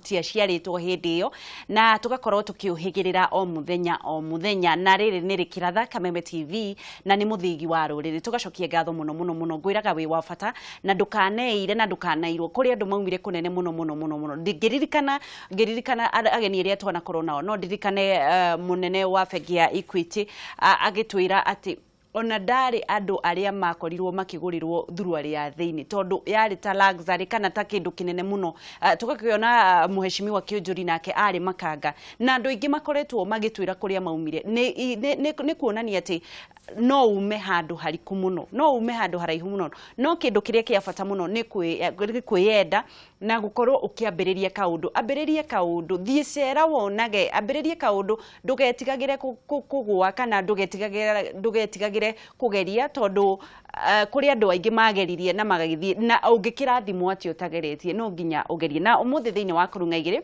Tũtiaciarĩtwo hĩndĩ ĩyo na tũgakorwo tũkĩũhĩgĩrĩra o mũthenya o mũthenya. Na rĩrĩ nĩ rĩkĩratha Kameme TV na nĩ mũthĩgi wa rũrĩrĩ. Tũgacokia ngatho mũno mũno mũno, ngwĩraga wĩ wa bata na ndũkaneire na ndũkanairwo. Kũrĩ andũ maumire kũnene mũno mũno mũno mũno. Ngĩririkana ngĩririkana ageni arĩa twanakorwo nao, no ndirikane mũnene wa bengi ya Equity agĩtwĩra atĩ ona ndarĩ andũ arĩa makorirwo makĩgũrĩrwo thuruarĩ ya thĩinĩ tondũ yarĩ ta luxury kana ta kĩndũ kĩnene mũno. Tũgakĩona mũheshimiwa Kĩũnjũri nake arĩ makanga na andũ aingĩ makoretwo magĩtwĩra kũrĩa maumire. Nĩ kuonania atĩ no ume handũ hariku mũno, no ume handũ haraihu mũno, no kĩndũ kĩrĩa kĩa bata mũno nĩ kwĩyenda na gũkorwo ũkĩambĩrĩria kaũndũ. Ambĩrĩria kaũndũ, thiĩ cera wonage, ambĩrĩria kaũndũ, ndũgetigagĩre kũgũa kana ndũgetigagĩre kũgeria tondũ kũrĩ andũ aingĩ mageririe na magagĩthiĩ, na ũngĩkĩrathimwo atĩa ũtageretie, no nginya ũgerie. Na ũmũthĩ thĩinĩ wa Kũrung'a Igĩrĩ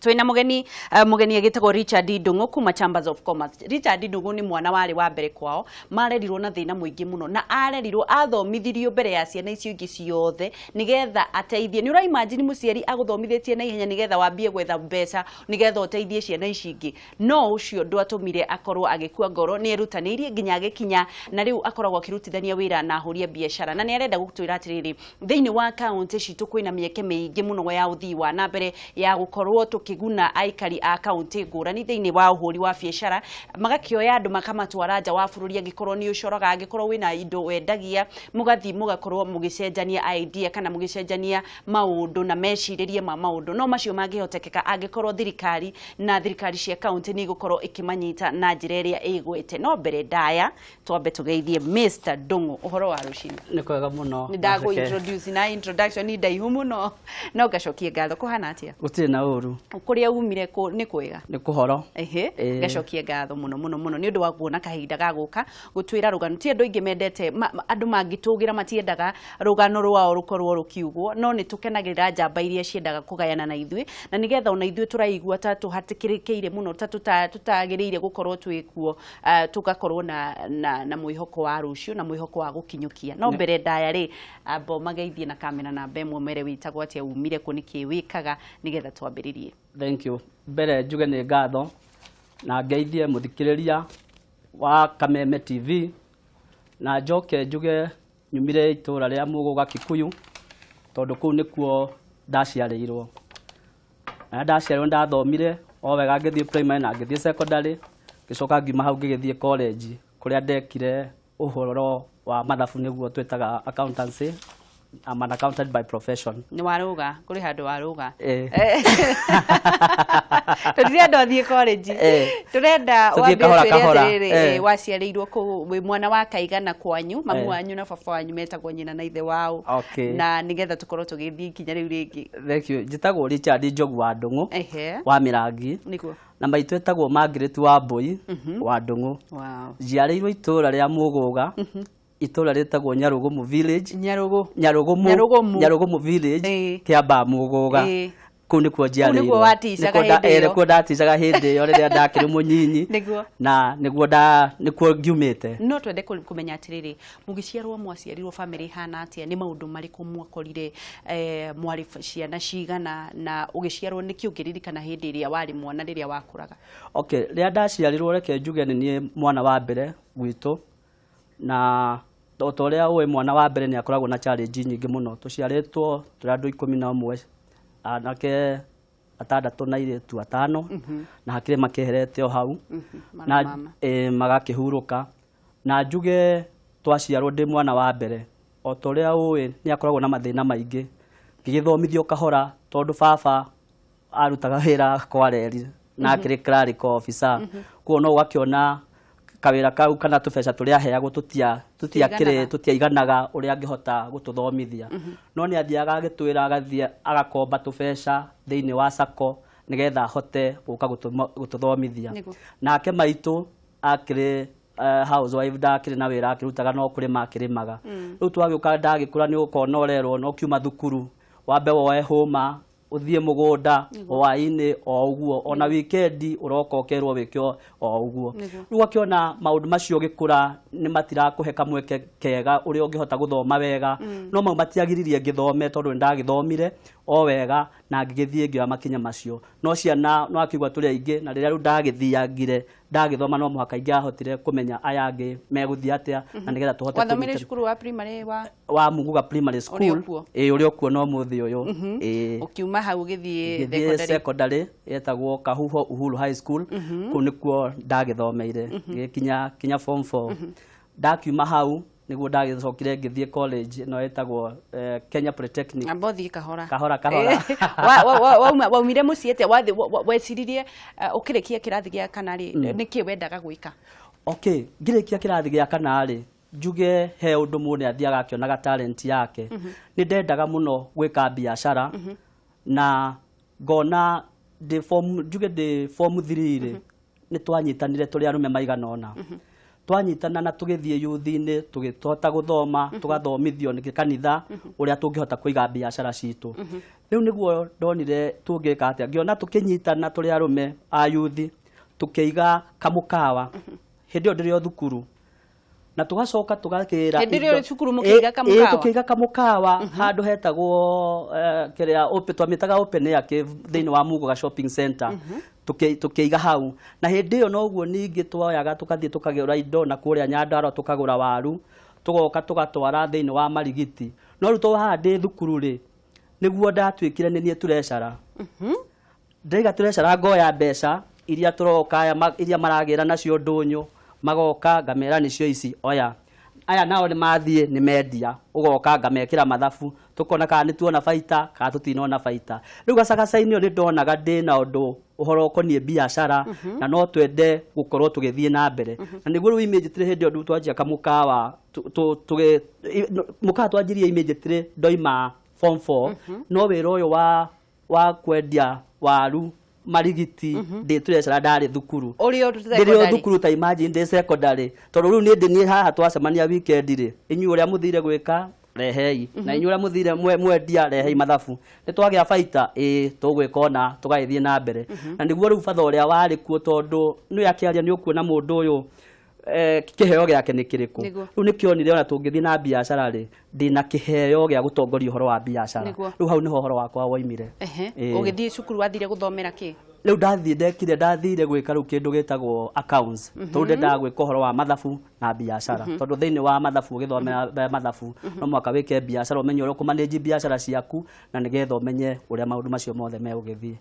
twĩna mũgeni, mũgeni agĩtagwo Richard Ndung'u kuma Chambers of Commerce. Richard Ndung'u nĩ mwana warĩ wa mbere kwao, marerirwo na thĩna mũingĩ mũno, na arerirwo athomithirio mbere ya ciana icio ingĩ ciothe nĩgetha ateithie. Nĩ ũra imagine mũciari agũthomithĩtie na ihenya nĩgetha wambie gwetha mbeca nĩgetha ũteithie ciana ici ingĩ? No ũcio ndwatũmire akorwo agĩkua ngoro, nĩ erutanĩirie nginya agĩkinya, na rĩu akoragwo akĩrutithania wĩra na ahũri a biacara, na nĩ arenda gũtwĩra atĩrĩrĩ, thĩinĩ wa kaũntĩ citũ kwĩna mĩeke mĩingĩ mũno ya ũthii wa na mbere ya gũkorwo tũkĩguna aikari a kaũntĩ ngũrani thĩinĩ wa ũhũri wa biacara, magakĩoya andũ makamatwara nja wa bũrũri, angĩkorwo nĩ ũcoraga, angĩkorwo wĩna indo wendagia, mũgathiĩ mũgakorwo mũgĩcenjania idea kana mũgĩcenjania maũndũ na mecirĩrie ma maũndũ. No macio mangĩhotekeka angĩkorwo thirikari na thirikari cia kaũntĩ nĩ igũkorwo ikĩmanyita na njĩra ĩrĩa ĩgwete. No mbere ndaya twambe tũgeithie Mr. Ndung'u. Ũhoro wa rũcinĩ? Nĩ kwega mũno. Nĩ ndagũ introduce na introduction nĩ ndaihu mũno, no ngacokie ngatho. Kũhana atĩa? Gũtirĩ na ũru. Kũrĩa umire nĩ kwega? Nĩ kũhoro. Ehe, ngacokia ngatho mũno mũno mũno nĩ ũndũ wa kuona kahinda ga gũka gũtwĩra rũgano. Ti andũ aingĩ mendete andũ mangĩtũgĩra matiendaga rũgano rwao rũkorwo rũkiugwo, no nĩ tũkenagĩrĩra njamba iria ciendaga kũgayana na ithuĩ, na nĩgetha ona ithuĩ tũraigua ta tũhatĩkĩrĩkĩire mũno, ta tũtagĩrĩire gũkorwo twĩ kuo, tũgakorwo na mwĩhoko wa rũciũ na mwĩhoko wa gũkinyũkia. No mbere ndaya rĩ, amba ũmageithie na kamera namba ĩmwe, ũmere wĩtagwo atĩa, umire kũ, nĩkĩ wĩkaga, nĩgetha twambĩrĩrie. Thank you. Mbere njuge nĩ ngatho na ngeithie mũthikĩrĩria wa Kameme TV, na njoke njuge nyumire itũra rĩa Mũgũga Kikuyu, tondũ kũu nĩkuo ndaciarĩirwo. Na ndaciarĩirwo ndathomire o wega, ngĩthiĩ primary na ngĩthiĩ secondary, ngĩcoka ngiuma hau ngĩgĩthiĩ college kũrĩa ndekire ũhoro wa mathabu, nĩguo twĩtaga accountancy. I'm an accountant by profession. Nĩ warũga, kũrĩ handũ warũga. Tũtirenda ũthiĩ college. Tũrenda Tũthiĩ wambe kahora ũtwĩre kahora. atĩrĩrĩ, waciarĩirwo kũu, wĩ mwana wa kaigana kwanyu, mamu wanyu na baba wanyu metagwo nyina na ithe wao? Na nĩgetha tũkorwo tũgĩthiĩ ikinya rĩu rĩngĩ. Thank you. Njĩtagwo Richard Njogu wa Ndung'u wa Mĩrangi. Na maitũ etagwo Margaret wa Mbũi wa Ndung'u. Njiarĩirwo itũũra rĩa Mũgũga, itũũra rĩtagwo Nyarũgũmũ village. Nyarũgũ. Nyarũgũmũ. Nyarũgũmũ. Nyarũgũmũ village, Kĩambaa Mũgũga. Kũu nĩkuo njiarĩirwo. Nĩkuo waticaga hĩndĩ ĩyo. Nĩkuo ndaticaga hĩndĩ ĩyo rĩrĩa ndakĩrĩ mũnyinyi. Na nĩguo nĩkuo ngiumĩte. No twende kũmenya atĩrĩrĩ, mũgĩciarwo mwaciarirwo bamĩrĩ ĩhana atĩa, nĩ maũndũ marĩkũ mwakorire, mwarĩ ciana cigana, na ũgĩciarwo nĩkĩ ũngĩririkana hĩndĩ ĩrĩa warĩ mwana rĩrĩa wakũraga? Okay, rĩrĩa ndaciarirwo, reke njuge nĩ niĩ mwana wa mbere gwitũ, na o ta ũrĩa ũĩ mwana wa mbere nĩ akoragwo na challenge nyingĩ mũno. Tũciarĩtwo tũrĩ andũ 11, anake atandatũ na airĩtu atano, na hakĩrĩ makĩeherete o hau na mama. Magakĩhurũka. Na njuge twaciarwo ndĩ mwana wa mbere, o ta ũrĩa ũĩ nĩ akoragwo na mathĩna maingĩ. Ngĩgĩthomithio kahora tondũ baba arutaga wĩra kwa reri na akĩrĩ clerical officer, koguo no ũgakĩona kawĩra kau kana tũbeca tũrĩa aheagwo tũtiakĩrĩ tũtiaiganaga ũrĩa angĩhota gũtũthomithia. No nĩ athiaga agĩtwĩra, agathiĩ agakomba tũbeca thĩinĩ wa sacco nĩgetha ahote gũka gũtũthomithia. Nake maitũ akĩrĩ housewife, ndakĩrĩ na wĩra akĩrutaga, no kũrĩma akĩrĩmaga. Rĩu twagĩũka ndagĩkũra, nĩ ũkona ũrerwo no kiuma thukuru wambe woe hũma ũthiĩ mũgũnda hwaĩ-inĩ o ũguo, ona wikendi ũroka ũkerwo wĩke o ũguo. Rĩu ũgakĩona maũndũ macio ũgĩkũra nĩ matirakũhe kamweke kega ũrĩa ũngĩhota gũthoma wega. No mau matiagiririe ngĩthome, tondũ nĩ ndagĩthomire o wega. Na ngĩgĩthiĩ ngĩoya makinya macio, no ciana no akĩigua tũrĩ aingĩ. Na rĩrĩa rĩu ndagĩthiangire, ndagĩthoma, no mũhaka ingĩahotire kũmenya aya angĩ megũthiĩ atĩa na nĩgetha tũhote Wathomeire kũnyitana. cukuru wa primary wa? Wa Muguga Primary School. Ũrĩa ũkuo? Ĩĩ, ũrĩa ũkuo no mũthĩ ũyũ, ĩĩ. Ũkiuma hau ũgĩthiĩ Ngĩthiĩ secondary? Secondary yetagwo Kahuho Uhuru High School. Kũu nĩkuo ndagĩthomeire ngĩkinya kinya form 4. Ndakiuma hau nĩguo ndagĩcokire ngĩthiĩ college ĩno ĩtagwo Kenya Polytechnic. Amba ũthiĩ kahora. Kahora, kahora. Waumire mũciĩ atĩa? Weciririe ũkĩrĩkia kĩrathi gĩa kana rĩ, nĩkĩ wendaga gwĩka? Okay, ngĩrĩkia kĩrathi gĩa kana rĩ, njuge he ũndũ mũndũ nĩ athiaga akĩonaga talent yake. Nĩ ndendaga mũno gwĩka biacara na ngona ndĩ form, njuge ndĩ form 3 rĩ, nĩ twanyitanire tũrĩ arũme maigana ũna, twanyitana na tũgĩthiĩ yuthi-inĩ, tũgĩhota gũthoma, tũgathomithio nĩ kanitha ũrĩa tũngĩhota kũiga biacara citũ. Rĩu nĩguo ndonire tũngĩka atĩa, ngĩona tũkĩnyitana tũrĩ arũme a yuthi, tũkĩiga kamũkawa hĩndĩ ĩyo ndĩrĩ o thukuru, na tũgacoka tũgakĩra Hĩndĩ ĩrĩa ũrĩ cukuru mũkĩiga kamũkawa? Ĩ, tũkĩiga kamũkawa handũ hetagwo kĩrĩa twamĩtaga open air cave thĩinĩ wa Muguga Shopping Center. Tũkĩiga hau, na hĩndĩ ĩyo noguo ningĩ twoyaga tũkathiĩ tũkagũra indo na kũrĩa Nyandarua, tũkagũra waru, tũgoka tũgatwara thĩinĩ wa Marigiti. No rĩu to haha ndĩ thukuru rĩ, nĩguo ndatuĩkire nĩ niĩ treasurer. Ndaiga treasurer, ngoya mbeca iria tũroka aya iria maragĩra nacio ndũnyũ, magoka ngamera nĩcio ici, oya. Aya nao nĩ mathiĩ nĩ mendia, ũgoka ngamekĩra mathabu, tũkona kana nĩ tuona baita kana tũtinona baita. Rĩu gacagaca-inĩ ĩyo nĩ ndonaga ndĩna ũndũ ũhoro ũkoniĩ biacara na no twende gũkorwo tũgĩthiĩ na mbere. Na nĩguo rĩu immediately hĩndĩ ĩyo rĩu twanjia kamũkawa, mũkawa twanjirie immediately ndoima form 4. No wĩra ũyũ wa kwendia waru Marigiti ndĩ treasurer ndarĩ thukuru. Ũrĩ o Ndĩrĩ o secondary? thukuru. Ta imagine ndĩ secondary, tondũ rĩu niĩ ndĩ niĩ haha twacemania weekend rĩ, inyuĩ ũrĩa mũthire gwĩka rehei, na inyuĩ ũrĩa mũthire mwendia rehei mathabu, nĩ twagĩa baita, ĩĩ, tũgwĩka ona tũgagĩthiĩ na mbere. Na nĩguo rĩu batha ũrĩa warĩ kuo, tondũ nĩwe akĩaria nĩ ũkuona mũndũ ũyũ kĩheo gĩake nĩ kĩrĩkũ. Rĩu nĩkĩonire ona tũngĩthiĩ na biacara rĩ, ndĩna kĩheo gĩa gũtongoria ũhoro wa biacara. Rĩu hau nĩho ũhoro wakwa woimire. Ĩĩ. Ũgĩthiĩ cukuru wathire gũthomera kĩ? Rĩu ndathiĩ ndekire, ndathire gwĩka rĩu kĩndũ gĩtagwo accounts, tondũ ndendaga gwĩka ũhoro wa mathabu na biacara, tondũ thĩinĩ wa mathabu, ũgĩthomera mathabu no mũhaka wĩke biacara, ũmenye ũrĩa ũkũmanage biacara ciaku na nĩgetha ũmenye ũrĩa maũndũ macio mothe megũgĩthiĩ.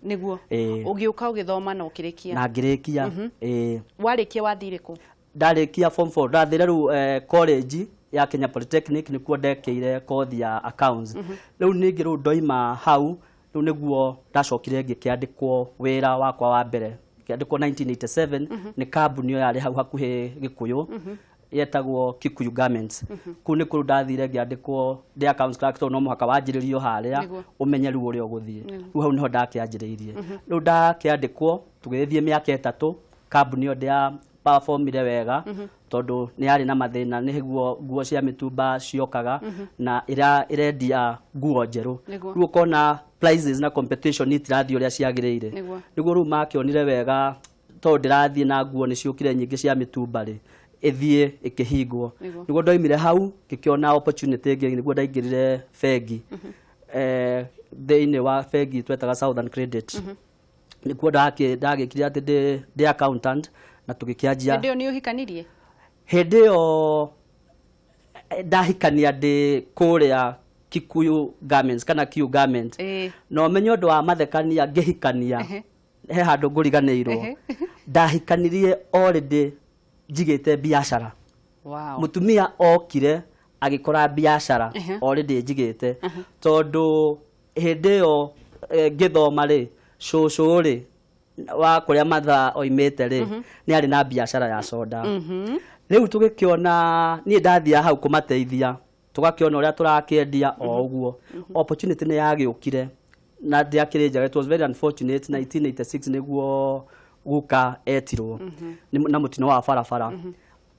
Ĩĩ. Ũgĩũka ũgĩthoma na ũkĩrĩkia? Na ngĩrĩkia, ĩĩ. Warĩkia wathire kũ? Ndarĩkia form 4 ndathire rĩu college ya Kenya Polytechnic, nĩkuo ndekĩire kothi ya accounts. Rĩu ningĩ rĩu ndoima hau, rĩu nĩguo ndacokire ngĩkĩandĩkwo wĩra wakwa wa mbere, ngĩandĩkwo 1987 nĩ kambuni ĩyo yarĩ hau hakuhĩ Gĩkũyũ yetagwo Kikuyu Garments. Kũu nĩ kũu ndathire ngĩandĩkwo ndĩ accounts clerk, tondũ no mũhaka wanjĩrĩrio harĩa ũmenye rĩu ũrĩa ũgũthiĩ. Rĩu hau nĩho ndakĩanjĩrĩirie. Rĩu ndakĩandĩkwo, tũgĩthiĩ mĩaka 3, kambuni ĩyo ndĩa performire wega tondũ nĩ yarĩ na mathĩna, nĩguo nguo cia mĩtumba ciokaga na ĩrendia nguo njerũ. Rĩu ũkona prices na competition itirathiĩ ũrĩa ciagĩrĩire. Nĩguo rĩu makĩonire wega, tondũ ndĩrathiĩ na nguo nĩ ciũkire nyingĩ cia mĩtumba rĩ, ĩthiĩ ĩkĩhingwo. Nĩguo ndoimire hau ngĩkĩona opportunity ĩngĩ, nĩguo ndaingĩrire bengi, thĩinĩ wa bengi twetaga Southern Credit. Nĩkuo ndagĩkire atĩ ndĩ accountant na tũgĩkĩanjia. Hĩndĩ ĩyo nĩ ũhikanirie? Hĩndĩ ĩyo ndahikania ndĩ kũrĩa Kikuyu Garments kana Q Garment. Na ũmenye ũndũ wa mathekania, ngĩhikania he handũ ngũriganĩirwo. Ndahikanirie already njigĩte biacara. Mũtumia okire agĩkora biacara already njigĩte, tondũ hĩndĩ ĩyo ngĩthoma rĩ, cũcũ rĩ, wa kũrĩa mathaa oimĩte rĩ, nĩ arĩ na biacara ya soda. Rĩu tũgĩkĩona niĩ ndathiaga hau kũmateithia, tũgakĩona ũrĩa tũrakĩendia o ũguo. Opportunity nĩ yagĩũkire na ndĩakĩrĩ njega. It was very unfortunate, 1986 nĩguo guka etirwo na mũtino wa barabara,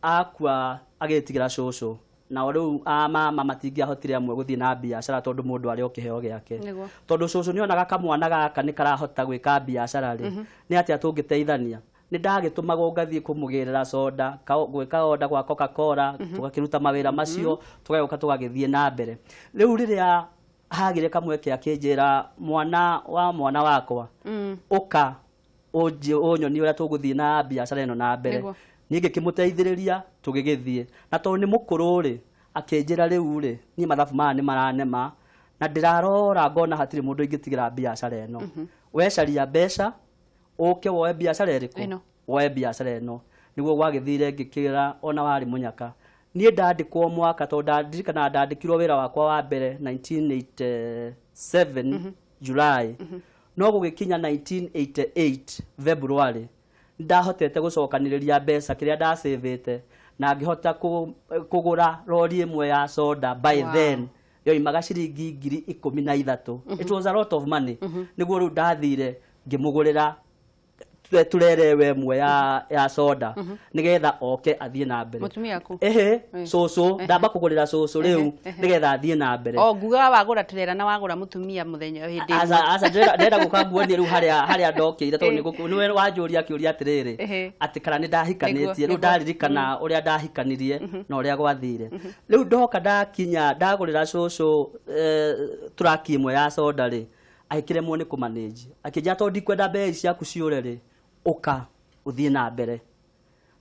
akua agĩtigĩra cũcũ. Nao rĩu a mama matingĩahotire amwe gũthiĩ na biacara, tondũ mũndũ arĩ o kĩheo gĩake. Tondũ cũcũ nĩonaga kamwana gaka nĩ karahota gwĩka biacara rĩ, nĩ atĩa tũngĩteithania? Nĩ ndagĩtũmagwo ngathiĩ kũmũgĩrĩra soda, gwĩka order gwa Coca-Cola, tũgakĩruta mawĩra macio, tũgagĩũka tũgagĩthiĩ na mbere. Rĩu rĩrĩa Hagire kamweke akĩnjĩra, mwana wa mwana wakwa, ũka ũnyonie ũrĩa tũgũthiĩ na biacara ĩno na mbere. Niĩ ngĩkĩmũteithĩrĩria, tũgĩgĩthiĩ, na tondũ nĩ mũkũrũ rĩ, akĩnjĩra, rĩu rĩ, niĩ mathabu maya nĩ maranema na ndĩrarora ngona hatirĩ mũndũ ingĩtigĩra biacara ĩno. Wecaria mbeca, ũke woe biacara ĩrĩkũ? Ĩno. Woe biacara ĩno. Nĩguo gwagĩthire, ngĩkĩra ona warĩ mũnyaka niĩ ndandĩkwo mwaka, tondũ ndirikanaga ndandĩkirwo wĩra wakwa wa mbere 1987 July, no gũgĩkinya 1988 February ndahotete gũcokanĩrĩria mbeca kĩrĩa ndacĩvĩte na ngĩhota kũgũra rori ĩmwe ya soda. By then yoimaga ciringi 13,000. It was a lot of money. Nĩguo rĩu ndathire ngĩmũgũrĩra turerewe ĩmwe ya soda nĩgetha oke athiĩ na mbere. Mũtumia aku? Ehe, cũcũ. Ndamba kũgũrĩra cũcũ rĩu nĩgetha athiĩ na mbere. O ngugaga wagũra turera na wagũra mũtumia mũthenya hĩndĩ ĩmwe. Aca, aca, ndĩrenda gũka nguonie rĩu harĩa ndokĩire, tondũ nĩwe wanjũria kĩũria atĩrĩrĩ, atĩ kana nĩ ndahikanĩtie. Rĩu ndaririkana ũrĩa ndahikanirie na ũrĩa gwathire. Rĩu ndoka ndakinya ndagũrĩra cũcũ turaki ĩmwe ya soda rĩ, agĩkĩremwo nĩ kũmanage, akĩnjĩra, tondũ ndikwenda mbeca ciaku ciũre rĩ, ũka ũthiĩ na mbere.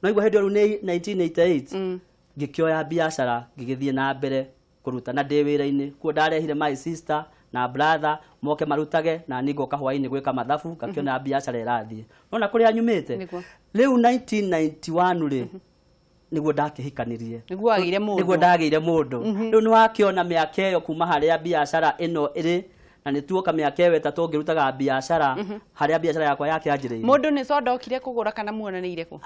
No igua hĩndĩ ĩyo rĩu nĩ 1988, ngĩkĩoya biacara, ngĩgĩthiĩ na mbere kũruta na ndĩ wĩra-inĩ kuo. Ndarehire my sister na brother moke marutage, na niĩ ngoka hwaĩ-inĩ gwĩka mathabu, ngakĩona biacara ĩrathiĩ. Nona kũrĩa nyumĩte. Rĩu 1991 rĩ, nĩguo ndakĩhikanirie. Nĩguo wagĩire mũndũ. Nĩguo ndagĩire mũndũ. Rĩu nĩwakĩona mĩaka ĩyo kuma harĩa biacara ĩno ĩrĩ, na nĩ tuoka mĩaka ĩyo 3 ngĩrutaga biacara, harĩa biacara yakwa yakĩanjĩrĩirie. Mũndũ nĩ soda okire kũgũra kana muonanĩire kũ?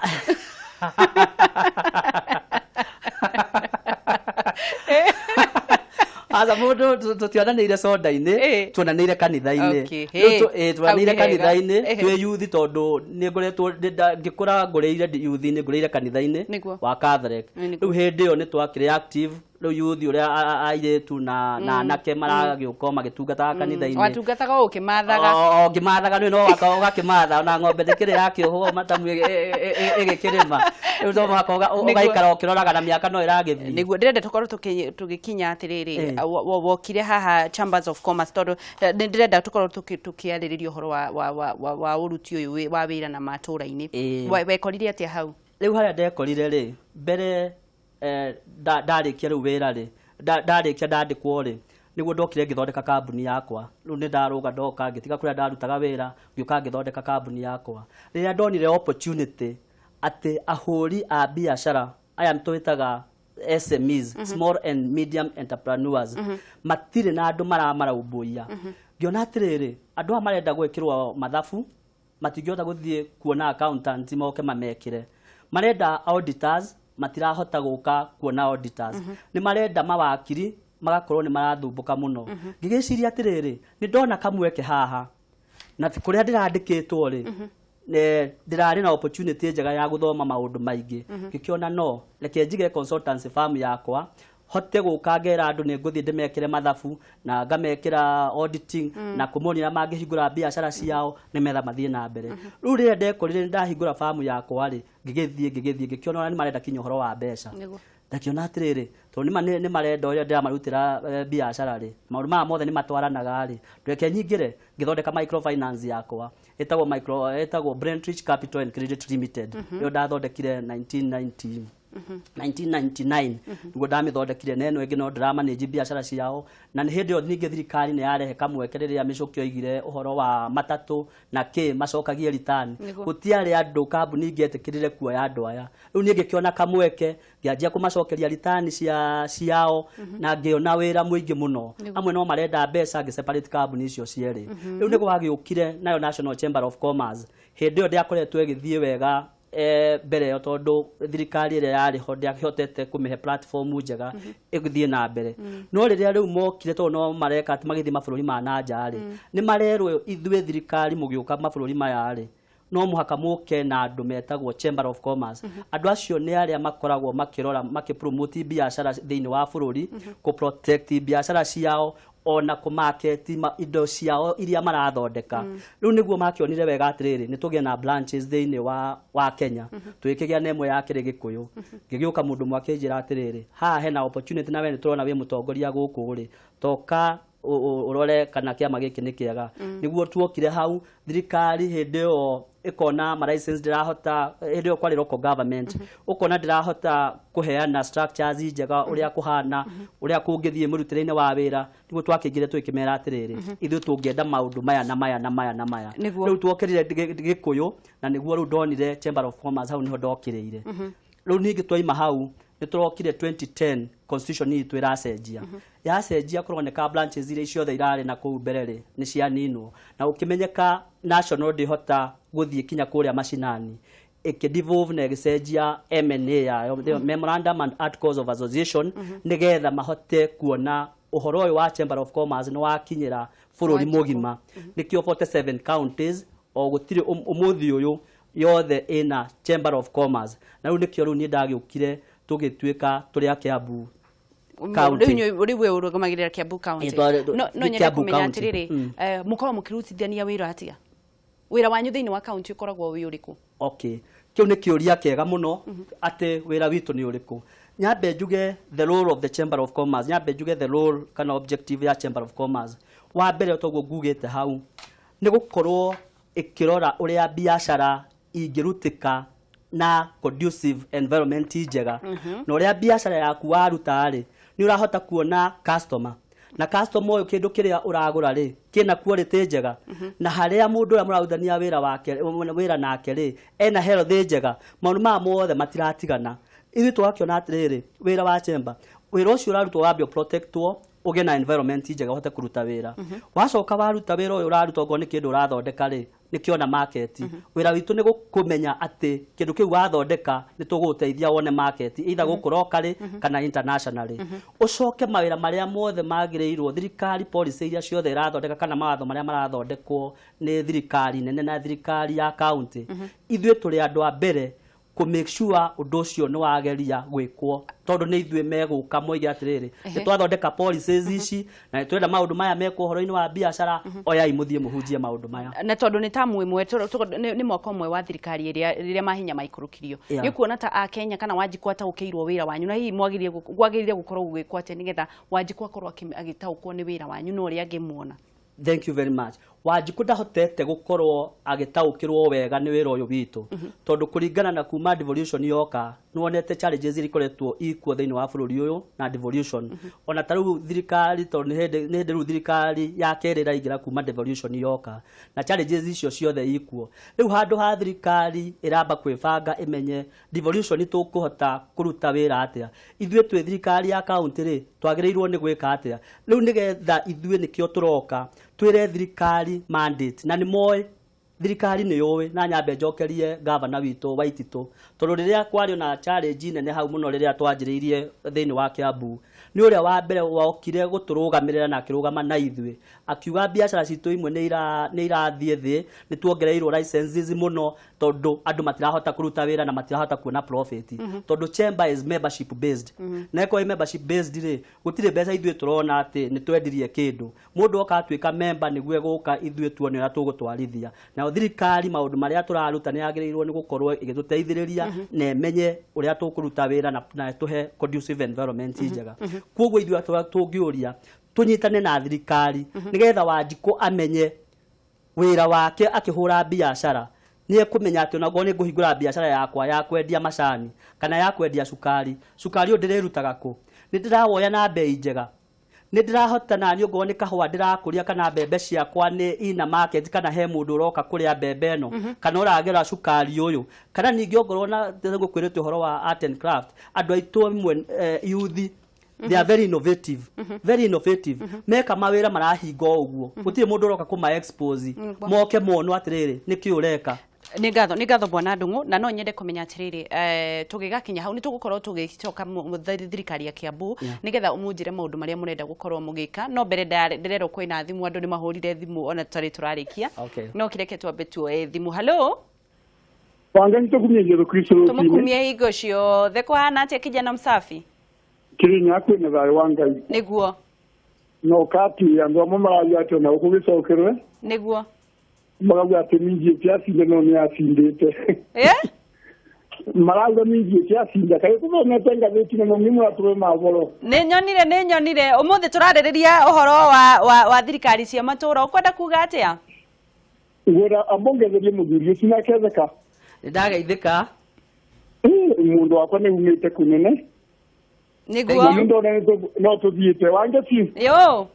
Aca, mũndũ tũtionanĩire soda-inĩ. Tuonanĩire kanitha-inĩ. Rĩu tuonanĩire Hau nĩ hega. kanitha-inĩ twĩ yuthi, tondũ nĩ ngoretwo ngĩkũra ngũrĩire yuthi-inĩ, ngũrĩire kanitha-inĩ wa Catholic. Rĩu hĩndĩ ĩyo nĩ twakĩrĩ active. Rĩu yuthi ũrĩa airĩtu na anake maragĩũka magĩtungataga kanitha-inĩ. Watungataga o ũkĩmathaga? O ngĩmathaga. Nĩ no ũgakĩmatha ona ng'ombe ndĩkĩrĩ yakĩohwo matamu ĩgĩkĩrĩma. Rĩu no mũhaka ũgaikara ũkĩroraga, na mĩaka no ĩragĩthiĩ. Nĩguo ndĩrenda tũkorwo tũgĩkinya atĩrĩrĩ, wokire haha Chambers of Commerce tondũ nĩ ndĩrenda tũkorwo tũkĩarĩrĩria ũhoro wa ũruti ũyũ wa wĩra na matũra-inĩ. Wekorire atĩa hau? Rĩu harĩa ndekorire rĩ, mbere ndarĩkia rĩu wĩra rĩ, ndarĩkia ndandĩkwo rĩ, nĩguo ndokire ngĩthondeka kambuni yakwa. Rĩu nĩ ndarũga, ndoka ngĩtiga kũrĩa ndarutaga wĩra, ngĩũka ngĩthondeka kambuni yakwa rĩrĩa ndonire opportunity atĩ ahũri a biacara aya twĩtaga SMEs, small and medium entrepreneurs, matirĩ na andũ maramarũmbũiya. Ngĩona atĩrĩrĩ, andũ aya marenda gwĩkĩrwo mathabu, matingĩhota gũthiĩ kuona accountant moke mamekĩre. Marenda auditors, matirahota gũka kuona auditors. Nĩ marenda mawakiri, magakorwo nĩ marathumbũka mũno. Ngĩgĩciria atĩrĩrĩ, nĩ ndona kamweke haha, na kũrĩa ndĩrandĩkĩtwo rĩ, ndĩrarĩ na opportunity njega ya gũthoma maũndũ maingĩ. Ngĩkĩona no reke njige consultancy firm yakwa, hote gũka ngera andũ nĩ ngũthiĩ ndĩmekĩre mathabu na ngamekĩra auditing na kũmonia ũrĩa mangĩhingũra biacara ciao nĩmetha mathiĩ na mbere. Rĩu rĩrĩa ndekorire nĩ ndahingũra famu yakwa rĩ, ngĩgĩthiĩ ngĩkĩona ũrĩa nĩ marenda kinya ũhoro wa mbeca. Ndakiona atĩrĩrĩ, tondũ nĩma nĩ marenda ũrĩa ndĩramarutĩra biacara rĩ, maũndũ maya mothe nĩ matwaranaga rĩ, reke nyingĩre ngĩthondeka microfinance yakwa ĩtagwo Brentrich Capital and Credit Limited. Ĩyo ndathondekire 1990 1999 niguo ndamĩthondekire, na ĩno ĩngĩ no ndĩramanĩnji biacara ciao. Na nĩ hĩndĩ ĩyo ningĩ thirikari nĩ yarehe kamweke rĩrĩa Mĩcũkĩ oigire ũhoro wa matatũ na kĩ macokagie return. Gũtiarĩ andũ kambuni ingĩetĩkĩrire kuoya andũ aya. Rĩu niĩ ngĩkĩona kamweke, ngĩanjia kũmacokeria return ciao na ngĩona wĩra mũingĩ mũno. Amwe no marenda mbeca, ngĩ separate kambuni icio cierĩ. Rĩu nĩ gwagĩũkire nayo National Chamber of Commerce. Hĩndĩ ĩyo ndĩakoretwo ĩgĩthiĩ wega mbere ĩyo, tondũ thirikari ĩrĩa yarĩ ho ndĩahotete kũmĩhe platform njega ĩgĩthiĩ na mbere. No rĩrĩa rĩu mokire, tondũ no mareka atĩ magĩthiĩ mabũrũri ma na nja rĩ, nĩ marerwo, ithuĩ thirikari mũgĩũka mabũrũri maya rĩ, no mũhaka mũke na andũ metagwo Chamber of Commerce. Andũ acio nĩ arĩa makoragwo makĩrora, makĩpromote biacara thĩinĩ wa bũrũri, kũ protect biacara ciao, ona kũmarket indo ciao iria marathondeka. Rĩu nĩguo makĩonire wega atĩrĩrĩ, nĩ tũgĩe na branches thĩinĩ wa Kenya. Tũgĩkĩgĩa na ĩmwe ya kĩrĩ Gĩkũyũ. Ngĩgĩũka, mũndũ ũmwe akĩnjĩra atĩrĩrĩ, haha hena opportunity, na we nĩ tũrona wĩ mũtongoria gũkũ rĩ, toka. Ũrore kana kĩama gĩkĩ nĩ kĩega. Nĩguo tuokire hau thirikari hĩndĩ ĩyo ĩkona ma license ndĩrahota, hĩndĩ ĩyo kwarĩ local government, ũkona ndĩrahota kũheana structures njega ũrĩa kũhana, ũrĩa kũngĩthiĩ mũrutĩre-inĩ wa wĩra. Nĩguo twakĩingĩre tũgĩkĩmera atĩrĩrĩ, ithuĩ tũngĩenda maũndũ maya na maya na maya na maya. Rĩu twokĩrire Gĩkũyũ na nĩguo rĩu ndonire Chamber of Commerce, hau nĩho ndokĩrĩire. Rĩu ningĩ twaima hau nĩ tũrokire 2010, constitution itũ ĩracenjia, yacenjia kũroneka branches iria ciothe irarĩ na kũu mbere rĩ nĩ cianinwo, na ũkĩmenyeka national ndĩhota gũthiĩ kinya kũrĩa macinani, ĩkĩdevolve na ĩgĩcenjia MNA yayo, the Memorandum and Articles of Association, nĩgetha mahote kuona ũhoro ũyũ wa Chamber of Commerce nĩ wakinyĩra bũrũri mũgima. Nĩkĩo 47 counties o gũtirĩ ũmũthĩ ũyũ yothe ĩna Chamber of Commerce. Na rĩu nĩkĩo rĩu niĩ ndagĩũkire tũgĩtuĩka tũrĩ a Kiambu County. Rĩu we ũrũgamagĩrĩra Kiambu County. No nyende Kiambu kũmenya County. atĩrĩrĩ, mũkoragwo mũkĩrutithania wĩra atĩa? Wĩra wanyu thĩinĩ wa county ũkoragwo wĩ ũrĩkũ? Okay, kĩu nĩ kĩũria kĩega mũno atĩ wĩra witũ nĩ ũrĩkũ. Nyambe njuge the role of the Chamber of Commerce, nyambe njuge the role kana objective ya Chamber of Commerce. Wa mbere, toguo ngugĩte hau, nĩ gũkorwo ĩkĩrora ũrĩa biacara ingĩrutĩka na conducive environment njega, na ũrĩa biacara yaku waruta rĩ nĩ ũrahota kuona customer, na customer ũyũ kĩndũ kĩrĩa ũragũra rĩ kĩna quality njega, na harĩa mũndũ ũrĩa mũrarutithania wĩra wake wĩra nake rĩ ena health njega. Maũndũ maya mothe matiratigana. Ithuĩ tũgakĩona atĩrĩrĩ, wĩra wa chamber, wĩra ũcio ũrarutwo wambe ũprotectwo, ũgĩe na environment njega ũhote kũruta wĩra. Wacoka waruta wĩra ũyũ ũraruta, okorwo nĩ kĩndũ ũrathondeka rĩ nĩkĩona market. Wĩra witũ nĩ kũmenya atĩ kĩndũ kĩu wathondeka nĩ tũgũgũteithia wone market, either gũkũ locally kana internationally. Ũcoke mawĩra marĩa mothe magĩrĩirwo thirikari, policy iria ciothe ĩrathondeka kana mawatho marĩa marathondekwo nĩ thirikari nene na thirikari ya county, ithuĩ tũrĩ andũ a mbere kũ make sure ũndũ ũcio nĩ wageria gwĩkwo, tondũ nĩ ithuĩ megũka moige atĩrĩrĩ, nĩ twathondeka policies ici na nĩ twenda maũndũ maya mekwo ũhoro-inĩ wa biacara, oyai mũthiĩ mũhunjie maũndũ maya. Na tondũ nĩ tamu ĩmwe nĩ mwaka ũmwe wa thirikari ĩrĩa rĩrĩa mahinya maikũrũkirio, nĩ kuona ta akenya kana Wanjikũ ataũkĩirwo wĩra wanyu, na hihi mwagĩrĩire kwagĩrĩire gũkorwo gũgĩkwo atĩa nĩgetha Wanjikũ akorwo agĩtaũkwo nĩ wĩra wanyu na ũrĩa angĩmuona? Thank you very much. Wanjikũ ndahotete gũkorwo agĩtaũkĩrwo wega nĩ wĩra ũyũ witũ, tondũ kũringana na kuma devolution yoka nĩwonete challenges iria ikoretwo ikuo thĩinĩ wa bũrũri ũyũ na devolution. Ona ta rĩu thirikari, tondũ nĩ hĩndĩ rĩu thirikari ya kerĩ ĩraingĩra kuma devolution yoka, na challenges icio ciothe ikuo. Rĩu handũ ha thirikari ĩramba kwĩbanga ĩmenye devolution tũkũhota kũruta wĩra atĩa, ithuĩ twĩ thirikari ya county rĩ twagĩrĩirwo nĩ gwĩka atĩa. Rĩu nĩgetha ithuĩ nĩkĩo tũroka twĩre thirikari mandate, na nĩ moĩ thirikari nĩ yũĩ. Na nyambe njokerie gavana witũ Waititũ, tondũ rĩrĩa kwarĩ na challenge nene hau mũno rĩrĩa twanjĩrĩirie thĩinĩ wa Kiambu, nĩ ũrĩa wa mbere wokire gũtũrũgamĩrĩra na akĩrũgama na ithuĩ, akiuga biacara citũ imwe nĩ irathiĩ thĩ, nĩ tuongereirwo licenses mũno tondũ andũ matirahota kũruta wĩra na matirahota kuona profit, tondũ chamber is membership based. Na ĩkorwo ĩ membership based rĩ, gũtirĩ mbeca ithuĩ tũrona atĩ nĩ twendirie kĩndũ. Mũndũ oka atuĩka member nĩguo egũka ithuĩ tuone ũrĩa tũgũtwarithia. Nayo thirikari maũndũ marĩa tũraruta nĩ yagĩrĩirwo nĩ gũkorwo ĩgĩtũteithĩrĩria na ĩmenye ũrĩa tũkũruta wĩra na tũhe conducive environment njega. Koguo ithuĩ tũngĩũria tũnyitane na thirikari nĩgetha Wanjikũ amenye wĩra wake akĩhũra biacara, nĩ ekũmenya atĩ onakorwo nĩ ngũhingũra biacara yakwa ya kwendia macani kana ya kwendia cukari, cukari ũyũ ndĩrĩrutaga kũ, nĩ ndĩrawoya na bei njega, nĩ ndĩrahota na niĩ ongorwo nĩ kahũa ndĩrakũria kana mbembe ciakwa nĩ ina market, kana he mũndũ ũroka kũrĩa mbembe ĩno kana ũragĩra cukari ũyũ. Kana ningĩ ongorwo na ngũkwĩrĩte ũhoro wa art and craft, andũ aitũ amwe youth, they are very innovative, very innovative. Meka mawĩra marahinga o ũguo, gũtirĩ mũndũ ũroka kũma expose moke monwo atĩrĩrĩ nĩkĩ ũreka. Nĩ ngatho bwana Ndung'u, na no nyende kũmenya atĩrĩrĩ, tũgĩgakinya hau nĩ tũgũkorwo tũgĩcoka thirikari ya Kiambu nĩgetha ũmũnjĩre maũndũ marĩa mũrenda gũkorwo mũgĩka. No mbere ndĩrerwo kwĩna thimũ, andũ nĩ mahũrire thimũ ona tũtarĩ tũrarĩkia. No kĩreke twambe tuoe thimũ. Hello. Wangai tũkumie Jesu Kristo rũcinĩ. Tũmũkumie hingo ciothe. Kũhana atĩa, kijana msafi? Kĩrĩnya kwĩna thayũ wa Ngai. No kati andũ amwe marauga atĩ ona gũkũ gĩcokerwe makauga atĩ ninjiĩte acinde no nĩ acindĩte. Marauga nĩ cia cinda kaĩ tũthomete ngathĩti na nĩ mũratũhe mohoro. Nĩ nyonire ũmũthĩ tũrarĩrĩria ũhoro wa thirikari cia matũũra. Ũkwenda kuga atĩa? Ngwenda ambongererie mũthuri ũcio na ketheka. Nĩ ndageithĩka. Mũndũ wakwa nĩ umĩte kũnene. Nĩguo. Nĩ ndona no tũthiĩte Wangeci. Yo.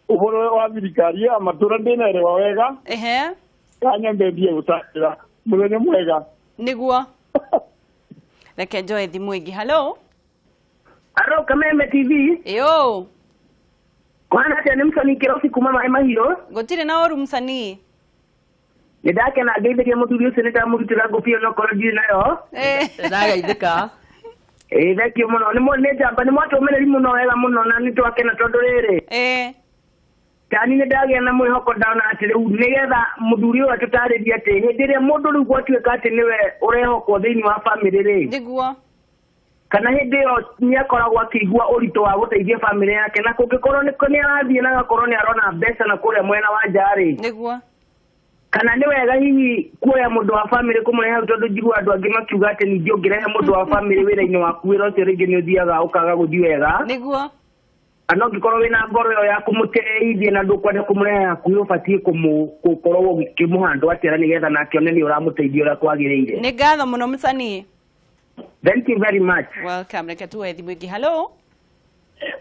Ũhoro wa thirikari ya matũũra ndĩnaerewa wega. Ehe. Kanyambe mbie gũtangĩra. Mũthenya mwega. Nĩguo. Reke njoe thimũ ĩngĩ. Hello. Aro Kameme TV. Yo. Kwana atĩa? Nĩ msanii Kĩrobi kuma Maĩ Mahiũ. Gũtirĩ na ũru msanii. Nĩ ndakena ngeithĩria mũthuri ũcio, nĩ ndamũrutĩra ngũbia onokorwo ndirĩ nayo. Nĩ ndageithĩka. Ĩĩ, thank you mũno. Nĩ njamba nĩ mwatũmĩrĩri mũno wega mũno na nĩ twakena tondũ rĩrĩ. Tani nĩ ndagĩa na mwĩhoko, ndona atĩ rĩu nĩgetha mũthuri ũyũ atũtarĩrie atĩ hĩndĩ ĩrĩa mũndũ rĩu gwatuĩka atĩ nĩwe ũrehokwo thĩinĩ wa bamĩrĩ rĩ. Nĩguo. Kana hĩndĩ ĩyo nĩ akoragwo akĩigua ũritũ wa gũteithia bamĩrĩ yake, na kũngĩkorwo nĩ arathiĩ na agakorwo nĩ arona mbeca na kũrĩa mwena wa nja rĩ. Nĩguo. Kana nĩ wega hihi kuoya mũndũ wa bamĩrĩ kũmũrehe hau, tondũ njigua andũ angĩ makiuga atĩ ningĩ ũngĩrehe mũndũ wa bamĩrĩ wĩra-inĩ waku, wĩra ũcio rĩngĩ nĩ ũthiaga ũkaga gũthiĩ wega. Nĩguo. Kana ũngĩkorwo wĩna ngoro ĩyo ya kũmũteithia na ndũkwenda kũmũrehe hakuhĩ, ũbatiĩ gũkorwo ũkĩmũhandwo atĩa na nĩgetha nake one nĩ ũramũteithia ũrĩa kwagĩrĩire. Nĩ ngatho mũno msanii. Thank you very much. Welcome. Reke tuoe thimũ ĩngĩ. Hello.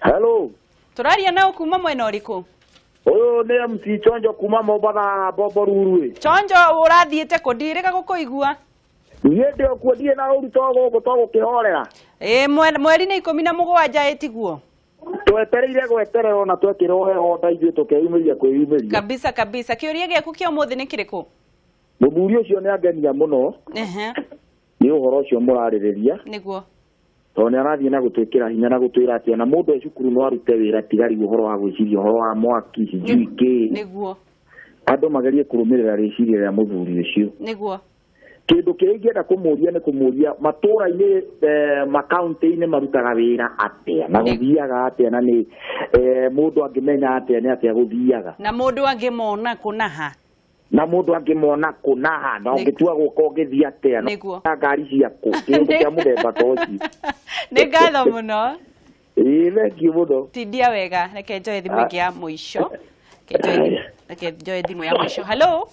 Hello. Tũraria nao kuma mwena ũrĩkũ? Ũyũ nĩ MC Chonjo kuma Mombatha, Bombo Ruru. Chonjo, ũrathiĩte kũ? Ndirĩga gũkũigua. Niĩ ndĩ okuo, ndirĩ na ũru to gũkũ to gũkĩhorera. Ĩĩ, mweri nĩ 17 ĩtiguo. Twetereire gwetererwo na twekĩrwo heho nda ithuĩ tũkeyumĩria kwĩyumĩria. Kabisa kabisa. Kĩũria gĩaku kĩa ũmũthĩ nĩ kĩrĩkũ? Mũthuri ũcio nĩ angenia mũno nĩ ũhoro ũcio mũrarĩrĩria, tondũ nĩ arathiĩ na gũtwĩkĩra hinya na gũtwĩra atĩ ona mũndũ e cukuru no arute wĩra, tiga rĩu ũhoro wa gwĩciria ũhoro wa mwaki sijui kĩ. Andũ magerie kũrũmĩrĩra rĩciria rĩa mũthuri ũcio. Kĩndũ kĩrĩa ingĩenda kũmũria nĩ kũmũria matũũra-inĩ, makaunti-inĩ marutaga wĩra atĩa na gũthiaga atĩa, na nĩ mũndũ angĩmenya atĩa nĩ atĩa gũthiaga. Na mũndũ angĩmona kũ na ha? Na mũndũ angĩmona kũ na ha, na ũngĩtua gũka ũngĩthiĩ atĩa na ngari ciaku, kĩndũ kĩa mũthemba ta ũcio. Nĩ ngatho mũno. Ĩĩ, thengiũ mũno. Tindia wega. Reke njoe thimũ ĩngĩ ya mũico. Reke njoe thimũ ya mũico. Hello.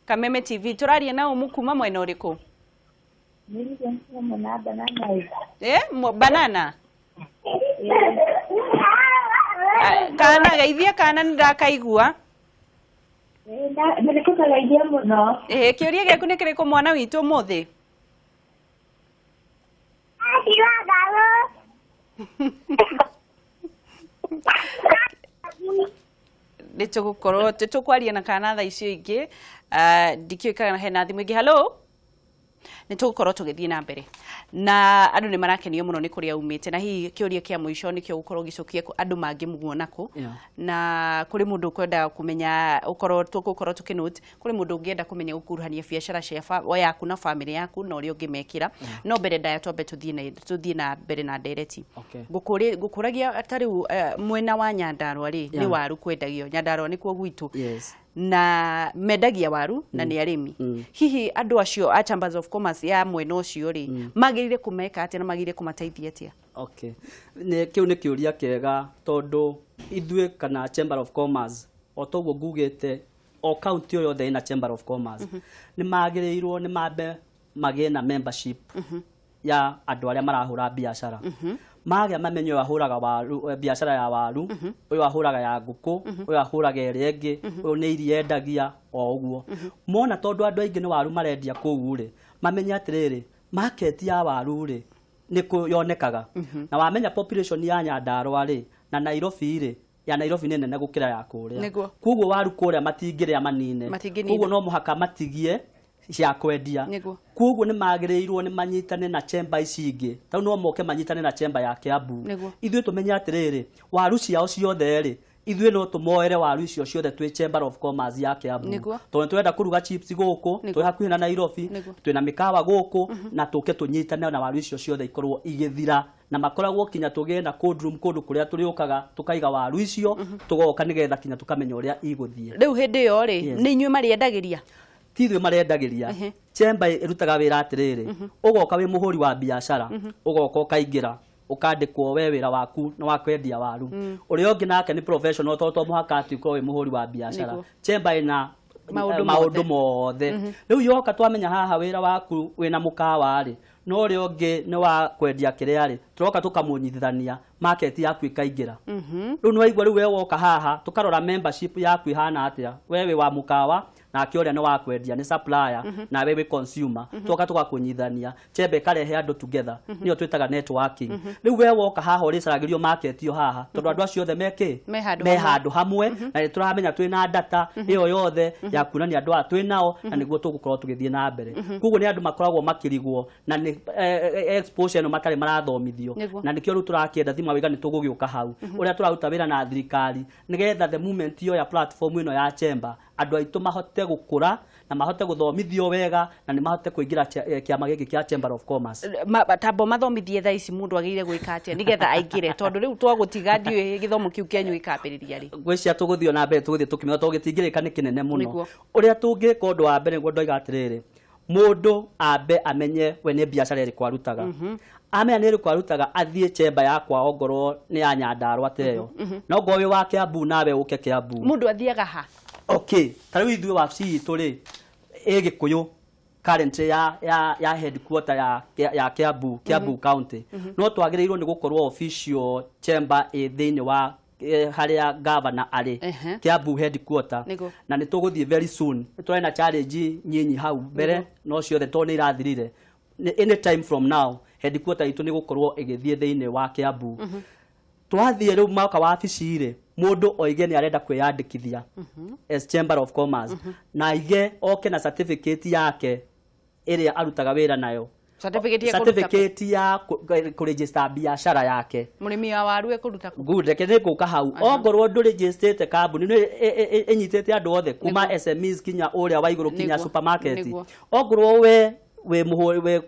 Kameme TV, tũraria na ũmũ kuma mwena ũrĩkũ? Banana. Kana geithia kana nĩ ndakaigua. Nĩkũkageithia mũno. Ĩĩ, kĩũria gĩaku nĩ kĩrĩkũ mwana witũ ũmũthĩ? Nĩ tũgũkorwo tũkwaria na kana thaa icio ingĩ. Ndikĩũĩ kana hena thimũ ĩngĩ. Hello. Nĩ tũgũkorwo tũgĩthiĩ na mbere na andũ nĩ marakenio mũno nĩ kũrĩa umĩte, na hihi kĩũria kĩa mũico nĩkĩo gũkorwo ũgĩcokia andũ mangĩmuona kũ, na kũrĩ mũndũ ũkwenda kũmenya, ũkorwo tũgũkorwo tũkĩnote kũrĩ mũndũ ũngĩenda kũmenya gũkuruhania biacara cia yaku na bamĩrĩ yaku na ũrĩa ũngĩmekĩra. No mbere ndaya twambe tũthiĩ na mbere na ndereti. Ngũkũragia ta rĩu, mwena wa Nyandarua rĩ, nĩ waru kwendagio. Nyandarua nĩkuo gwitũ. Na mendagia waru na nĩ arĩmi. Hihi andũ acio a Chambers of Commerce ya mwena ũcio rĩ, magĩrĩire kũmeka atĩa na magĩrĩire kũmateithia atĩa? Okay. Nĩ kĩu nĩ kĩũria kĩega, tondũ ithuĩ kana Chamber of Commerce, o toguo ngugĩte, o county o yothe ĩna Chamber of Commerce, nĩ magĩrĩirwo nĩ mambe magĩe na membership ya andũ arĩa marahũra biacara, magĩa mamenye ũyũ ahũraga waru, biacara ya waru, ũyũ ahũraga ya ngũkũ, ũyũ ahũraga ĩrĩa ĩngĩ, ũyũ nĩ iria endagia, o ũguo mona. Tondũ andũ aingĩ nĩ waru marendia kũu rĩ, mamenye atĩrĩrĩ, market ya waru rĩ, nĩ kũ yonekaga. Na wamenya population ya Nyandarua rĩ na Nairobi rĩ, ya Nairobi nĩ nene gũkĩra ya kũrĩa. Koguo waru kũrĩa matingĩrĩa manine. Matingĩnina. Koguo no mũhaka matigie cia kwendia. Koguo nĩ magĩrĩirwo nĩ manyitane na chamber ici ingĩ, tau no moke manyitane na chamber ya Kiambu. Ithuĩ tũmenye atĩrĩrĩ, waru ciao ciothe rĩ, ithuĩ no tũmoere waru icio ciothe twĩ Chamber of Commerce ya Kiambu, tondũ twenda kũruga chips gũkũ, twĩ hakuhĩ na Nairobi, twĩna mĩkawa gũkũ, na tũke tũnyitane na waru icio ciothe ikorwo igĩthira, na makoragwo kinya tũgĩe na cold room kũndũ kũrĩa tũrĩũkaga tũkaiga waru icio, tũgoka nĩgetha kinya tũkamenya ũrĩa igũthiĩ. Rĩu hĩndĩ ĩyo rĩ, nĩ inyuĩ marĩendagĩria? Ti ithuĩ marendagĩria. Chamber ĩrutaga wĩra atĩrĩrĩ, ũgoka wĩ mũhũri wa biacara, ũgoka ũkaingĩra, ũkandĩkwo we wĩra waku nĩ wa kwendia waru. Ũrĩa ũngĩ nake nĩ professional, tondũ to mũhaka atĩ ũkorwo wĩ mũhũri wa biacara. Chamber ĩna maũndũ maũndũ mothe. Rĩu yoka twamenya haha wĩra waku wĩna mũkawa rĩ, no ũrĩa ũngĩ nĩ wa kwendia kĩrĩa rĩ, tũroka tũkamũnyitithania, market yaku ĩkaingĩra. Rĩu nĩ waigua, rĩu we woka haha tũkarora membership yaku ĩhana atĩa. We wĩ wa mũkawa, nake ũrĩa nĩ wa kwendia, nĩ supplier, nawe wĩ consumer. Tũgoka tũgakũnyithania, chamber ĩkarehe andũ together, nĩyo twĩtaga networking. Rĩu we woka haha ũrĩcaragĩrio market ĩyo haha, tondũ andũ acio othe mekĩ Me handũ me hamwe. Handũ hamwe, na nĩ tũramenya twĩna data ĩyo yothe ya kuonania andũ aya twĩ nao, na nĩguo tũgũkorwo tũgĩthiĩ na mbere. Koguo nĩ andũ makoragwo makĩrigwo na nĩ exposure ĩno matarĩ marathomithio. Na nĩkĩo rĩu tũrakĩenda thima wĩga nĩ tũgũgĩũka hau ũrĩa tũraruta wĩra na thirikari, nĩgetha the moment yoya platform ĩno ya chamber, andũ aitũ mahote gũkũra na mahote gũthomithio wega, na nĩ mahote kũingĩra kĩama gĩkĩ kĩa Chamber of Commerce. Tambo mathomithie thaa ici mũndũ agĩrĩire gwĩka atĩa nĩgetha aingĩre, tondũ rĩu twagũtiga ndiũĩ gĩthomo kĩu kĩanyu gĩkambĩrĩria rĩ. Ngwĩciria tũgũthiĩ na mbere, tũgũthiĩ tũkĩmenya, tondũ gĩtingĩrĩka nĩ kĩnene mũno. Ũrĩa tũngĩka, ũndũ wa mbere nĩguo ndoiga atĩrĩrĩ, mũndũ ambe amenye we nĩ biacara ĩrĩkũ arutaga. Amenya nĩ ĩrĩkũ arutaga, athiĩ chamber ya kwao, ongorwo nĩ ya Nyandarua ta ĩyo, na ongorwo wĩ wa Kiambu nawe ũke Kiambu. Mũndũ athiaga ha? Okay, ta rĩu ithuĩ wabici itũ rĩ ĩ Gĩkũyũ currently ya headquarter ya Kiambu County, no twagĩrĩirwo nĩ gũkorwo official chamber ĩ thĩinĩ wa harĩa governor arĩ, Kiambu headquarter. Na nĩ tũgũthiĩ very soon. Nĩ tũrarĩ na challenge nyinyi hau mbere, no ciothe tondũ nĩ irathirire. Any time from now headquarter itũ nĩ gũkorwo ĩgĩthiĩ thĩinĩ wa Kiambu. Twathiĩ rĩu mwaka wabici rĩ, mũndũ oige nĩ arenda kwĩyandĩkithia as Chamber of Commerce, na aige oke na certificate yake ĩrĩa arutaga wĩra nayo. Certificate ya kũruta kũ? Certificate ya kũregister biacara yake. Mũrĩmi wa waru ekũruta kũ? Good, reke nĩ ngũka hau. Ongorwo ndũregistrĩte kambuni nĩ ĩnyitĩte andũ othe kuma SMEs kinya ũrĩa wa igũrũ kinya supermarket. Ongorwo we wĩ mũhũri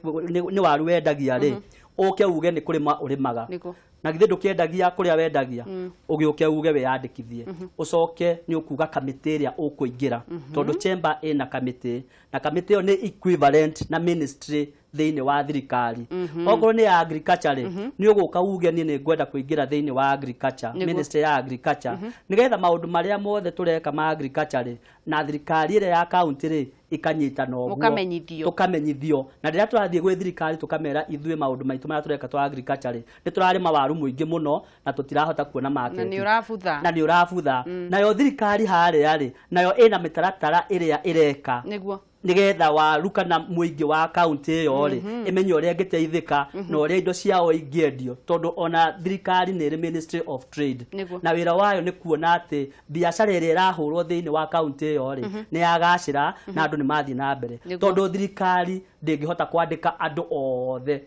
nĩ waru wendagia rĩ, ũke uge nĩ kũrĩma ũrĩmaga. Na githĩ ndũkĩendagia kũrĩa wendagia, ũgĩũke uge wĩyandĩkithie. Ũcoke nĩ ũkuga kamĩtĩ ĩrĩa ũkũingĩra, tondũ chamber ĩna kamĩtĩ, na kamĩtĩ ĩyo nĩ equivalent na ministry thĩinĩ wa thirikari. Okorwo nĩ ya agriculture rĩ, nĩ ũgũka uge niĩ nĩ ngwenda kũingĩra thĩinĩ wa agriculture, ministry ya agriculture, nĩgetha maũndũ marĩa mothe tũreka ma agriculture rĩ, na thirikari ĩrĩa ya county rĩ, ikanyitana ũguo. Mũkamenyithio. Tũkamenyithio, na rĩrĩa tũrathiĩ gwĩ thirikari tũkamera ithuĩ maũndũ maitũ marĩa tũreka twa agriculture rĩ, nĩ tũrarĩma waru mũingĩ mũno na tũtirahota kuona market. Na nĩ ũrabutha. Na nĩ ũrabutha. Nayo thirikari harĩa rĩ, nayo ĩna mĩtaratara ĩrĩa ĩreka nĩgetha waru kana mũingĩ wa kaunti ĩyo rĩ, ĩmenye ũrĩa ĩngĩteithĩka na ũrĩa indo ciao ingĩendio, tondũ ona thirikari nĩ ĩrĩ Ministry of Trade, na wĩra wayo nĩ kuona atĩ biacara ĩrĩa ĩrahũrwo thĩinĩ wa kaunti ĩyo rĩ, nĩ yagacĩra na andũ nĩ mathiĩ na mbere, tondũ thirikari ndĩngĩhota kwandĩka andũ othe.